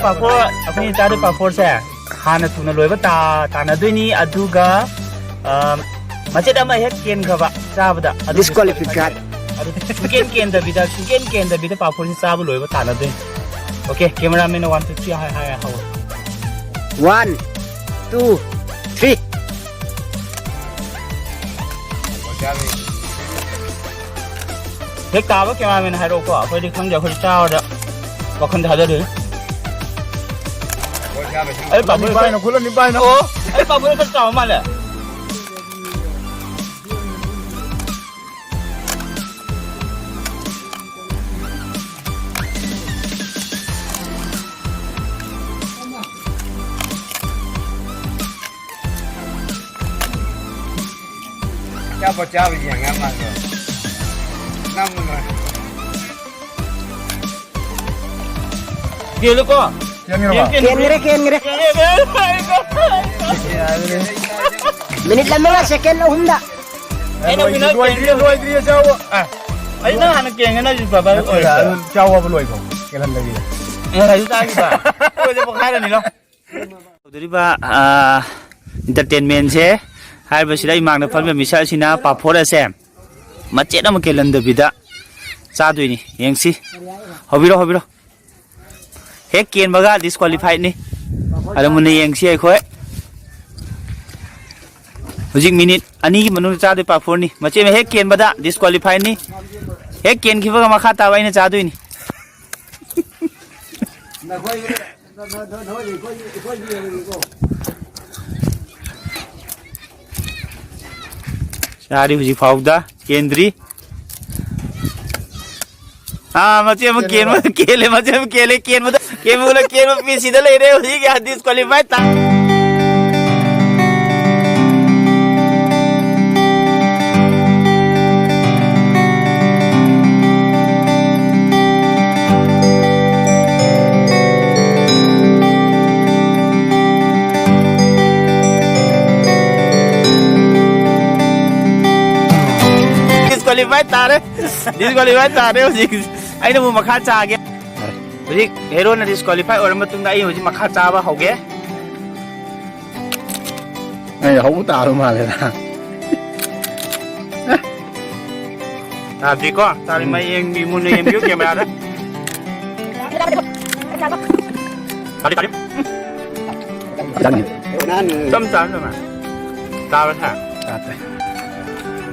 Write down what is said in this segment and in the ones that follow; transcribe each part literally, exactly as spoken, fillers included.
ꯄꯥꯐꯣꯔ, ꯑꯩꯈꯣꯏꯅ ꯆꯥꯗꯣꯏ ꯄꯥꯐꯣꯔꯁꯦ ꯍꯥꯟꯅ ꯊꯨꯅ ꯂꯣꯏꯕ ꯇꯥ-, ꯇꯥꯟꯅꯗꯣꯏꯅꯤ꯫ ꯑꯗꯨꯒ, ꯑ, ꯃꯆꯦꯠ ꯑꯃ ꯍꯦꯛ ꯀꯦꯟꯈ꯭ꯔꯕ ꯆꯥꯕꯗ, ꯑꯗꯨ Disqualified. ꯑꯗꯨ ꯁꯨꯡꯀꯦꯟ ꯀꯦꯟꯗꯕꯤꯗ, ꯁꯨꯡꯀꯦꯟ ꯀꯦꯟꯗꯕꯤꯗ ꯄꯥꯐꯣꯔꯁꯤ ꯆꯥꯕ ꯂꯣꯏꯕ ꯇꯥꯟꯅꯗꯣꯏꯅꯤ꯫ Okay, cameraman ꯅ one, two, three ꯍꯥꯏ, ꯍꯥꯏ, ꯍꯧꯔꯣ꯫ One, two, three. ꯍꯦꯛ ꯇꯥꯕ cameraman ꯍꯥꯏꯔꯛꯑꯣꯀꯣ, ꯑꯩꯈꯣꯏꯗꯤ ꯈꯪꯗꯦ, ꯑꯩꯈꯣꯏꯗꯤ ꯆꯥꯕꯗ ꯋꯥꯈꯜ ꯊꯥꯗꯗꯣꯏꯅꯤ꯫ ꯑꯩ ꯄꯥꯐꯣꯔ ꯈꯨꯠꯂꯅꯤ ꯄꯥꯏꯅ, ꯈꯨꯠꯂꯅꯤ ꯄꯥꯏꯅ꯫ ꯑꯣ, ꯑꯩ ꯄꯥꯐꯣꯔ ꯈꯔ ꯆꯥꯎꯕ ꯃꯥꯜꯂꯦ꯫ ꯑꯆꯥꯄꯣꯠ ꯆꯥꯕ ꯌꯦꯡꯉ ꯃꯥꯜꯂꯦ꯫ ꯅꯝꯃꯨꯅꯦ꯫ ꯀꯦꯜꯂꯨꯀꯣ꯫ ꯀꯦꯟꯈ꯭ꯔꯕ? ꯀꯦꯟꯈ꯭ꯔꯦ, ꯀꯦꯟꯈ꯭ꯔꯦ꯫ ꯀꯦꯟꯈ꯭ꯔꯦ, ꯀꯦꯟꯈ꯭ꯔꯦ꯫ ꯃꯤꯅꯤꯠ ꯑꯃꯒ ꯁꯦꯀꯦꯟ ꯑꯍꯨꯝꯗ꯫ ꯑꯩꯅ ꯂꯣꯏꯗ꯭ꯔꯤ, winner ꯂꯣꯏꯗ꯭ꯔꯤ, ꯀꯦꯟꯈ꯭ꯔꯦ꯫ ꯂꯣꯏꯗ꯭ꯔꯤ, ꯆꯥꯎꯋꯣ꯫ ꯑ, ꯑꯩꯅ ꯍꯥꯟꯅ ꯀꯦꯟꯒꯦ, ꯅꯪꯁꯨ brother ꯑꯣꯏꯔꯁꯨ꯫ ꯑꯗꯨ ꯆꯥꯎꯋꯣ, ꯂꯣꯏꯈꯣ꯫ ꯀꯦꯜꯍꯟꯗꯕꯤꯗ꯫ ꯉꯁꯥꯏꯁꯨ ꯆꯥꯈꯤꯕ꯫ ꯂꯣꯏꯔꯦ, ꯄꯣꯈꯥꯏꯔꯅꯤ, ꯂꯣ꯫ ꯇꯧꯗꯣꯔꯤꯕ, ꯑ, entertainment ꯁꯦ ꯍꯥꯏꯔꯤꯕꯁꯤꯗ ꯏꯃꯥꯡꯗ ꯐꯝꯃꯤꯕ ꯃꯤꯁꯛ ꯑꯁꯤꯅ ꯄꯥꯐꯣꯔ ꯑꯁꯦ ꯃꯆꯦꯠ ꯑꯃ ꯀꯦꯜꯍꯟꯗꯕꯤꯗ ꯆꯥꯗꯣꯏꯅꯤ꯫ ꯌꯦꯡꯁꯤ꯫ ꯍꯧꯕꯤꯔꯣ, ꯍꯧꯕꯤꯔꯣ꯫ ꯍꯦꯛ ꯀꯦꯟꯕꯒ disqualified ꯅꯤ꯫ ꯑꯗꯨ ꯃꯨꯟꯅ ꯌꯦꯡꯁꯤ ꯑꯩꯈꯣꯏ꯫ ꯍꯧꯖꯤꯛ ꯃꯤꯅꯤꯠ ꯑꯅꯤꯒꯤ ꯃꯅꯨꯡꯗ ꯆꯥꯗꯣꯏ ꯄꯥꯐꯣꯔꯅꯤ꯫ ꯃꯆꯦꯠ ꯑꯃ ꯍꯦꯛ ꯀꯦꯟꯕꯗ disqualified ꯅꯤ꯫ ꯍꯦꯛ ꯀꯦꯟꯈꯤꯕꯒ ꯃꯈꯥ ꯇꯥꯕ ꯑꯩꯅ ꯆꯥꯗꯣꯏꯅꯤ꯫ ꯆꯥꯔꯤ ꯍꯧꯖꯤꯛ ꯐꯥꯎꯗ ꯀꯦꯟꯗ꯭ꯔꯤ꯫ ꯑꯥ, ꯃꯆꯦ ꯑꯃ ꯀꯦꯟꯕ, ꯀꯦꯜꯂꯦ, ꯃꯆꯦ ꯑꯃ ꯀꯦꯜꯂꯦ, ꯀꯦꯟꯕꯗ, ꯀꯦꯟꯕꯗ, ꯀꯦꯟꯕ ꯄꯤ ꯁꯤꯗ ꯂꯩꯔꯦ ꯍꯧꯖꯤꯛ, ꯌꯥ, disqualified ꯇꯥ-, disqualified ꯇꯥꯔꯦ꯫ Disqualified ꯇꯥꯔꯦ ꯍꯧꯖꯤꯛ꯫ ꯑꯩꯅ ꯑꯃꯨꯛ ꯃꯈꯥ ꯆꯥꯒꯦ꯫ ꯍꯧꯖꯤꯛ ꯍꯦꯔꯣꯅ ꯗꯤꯁꯀ꯭ꯋꯥꯂꯤꯐꯥꯏ ꯑꯣꯏꯔ ꯃꯇꯨꯡꯗ ꯑꯩ ꯍꯧꯖꯤꯛ ꯃꯈꯥ ꯆꯥꯕ ꯍꯧꯒꯦ꯫ ꯑꯩ ꯍꯧꯕ ꯇꯥꯕ ꯃꯥꯜꯂꯦꯗ꯫ ꯌꯥꯗ꯭ꯔꯤꯀꯣ? ꯆꯥꯔꯤ ꯃꯩ ꯌꯦꯡꯕꯤ, ꯃꯨꯟꯅ ꯌꯦꯡꯕꯤꯌꯨ ꯀꯦꯃꯦꯔꯥꯗ꯫ ꯆꯥꯔꯤ, ꯆꯥꯔꯤ꯫ ꯆꯥꯅꯤ꯫ ꯆꯝ ꯆꯥꯅ ꯆꯝꯅ꯫ ꯆꯥꯕ ꯁꯥ꯫ ꯆꯥꯗꯦ꯫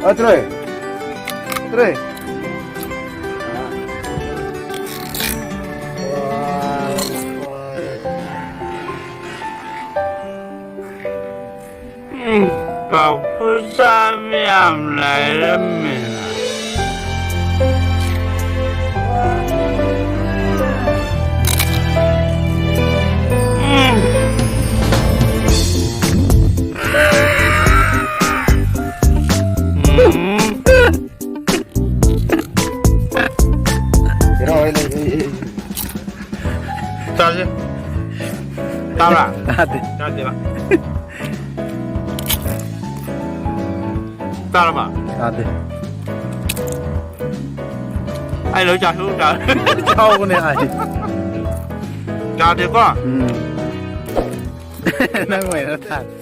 ꯑ, ꯇ꯭ꯔꯦ꯫ ꯇ꯭ꯔꯦ꯫ ꯎꯝ, ꯄꯥꯐꯣꯔ ꯆꯥꯕ ꯌꯥꯝ ꯂꯥꯏꯔꯝꯃꯦꯅ꯫ ꯎꯝ꯫ ꯎꯝ꯫ ꯍꯦꯔꯣ ꯍꯣꯏ ꯂꯩ, ꯂꯩ, ꯂꯩ꯫ ꯆꯥꯁꯦ꯫ ꯇꯥꯕ꯭ꯔꯥ? ꯇꯥꯗꯦ꯫ ꯇꯥꯗꯦꯕ꯫ ꯇꯥꯔꯕ? ꯇꯥꯗꯦ꯫ ꯑꯩ ꯂꯣꯏ ꯆꯥꯊꯣꯛ ꯇꯥꯔꯦ꯫ ꯆꯥꯎꯕꯅꯦ ꯑꯩ꯫ ꯌꯥꯗꯦꯀꯣ? ꯎꯝ꯫ ꯅꯪ ꯑꯣꯏꯅ ꯇꯥꯔꯦ꯫